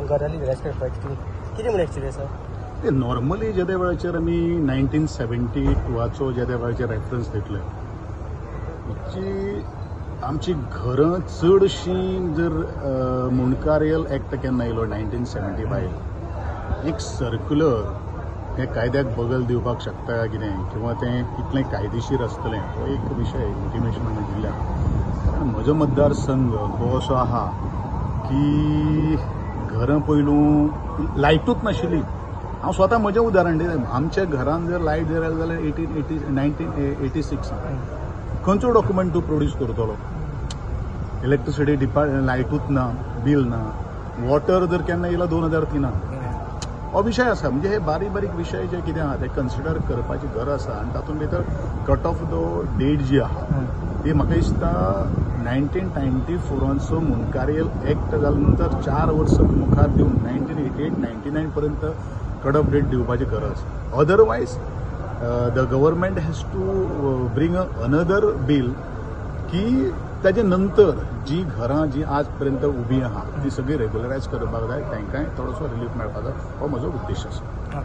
घरां लिगलायज करपाची कितें म्हण एक्चुली आसा? ते नॉर्मली जेद्या वेळाचेर आमी 1972 जेद्या वेळाचेर रेफरन्स दितले जी आमची घरां चडशीं जर मुंडकारियल एक्ट केन्ना येयलो 1975, एक सर्क्युलर हे कायद्याक बगल दिवपाक शकता काय कितें किंवा तें कितलें कायदेशीर आसतलें हो एक विशय इंटिमेशन आमी दिल्या. कारण म्हजो मतदारसंघ हो असो आहा की घरां पयलू लायटूच नाशिल्ली. हांव स्वता म्हजें उदाहरण दिता, आमच्या घरान जर लायट जर आयली जाल्यार 1986 खंयचो डॉक्युमेंट तूं प्रोड्यूस करतलो? इलेक्ट्रिसिटी डिपार्ट लायटूच ना, बील ना, वॉटर जर केन्ना येयला 2003. हो विशय आसा. म्हणजे हे बारीक बारीक विशय जे कितें आहा ते कन्सिडर करपाची गरज आसा. आनी तातूंत भितर कट ऑफ the date जी आहा ती म्हाका दिसता 1994 मुंडकारियल एक्ट जाल्या नंतर 4 वर्सां मुखार दिवन 1988 99 पर्यंत कट ऑफ डेट दिवपाची गरज. Otherwise the government has to bring another bill की ताजे नंतर जी घरां जी आज पर्यंत उबी आहा ती सगळी रेगुलरायज करपाक जाय, तांकांय थोडोसो रिलीफ मेळपाक जाय, हो म्हजो उद्देश आसा.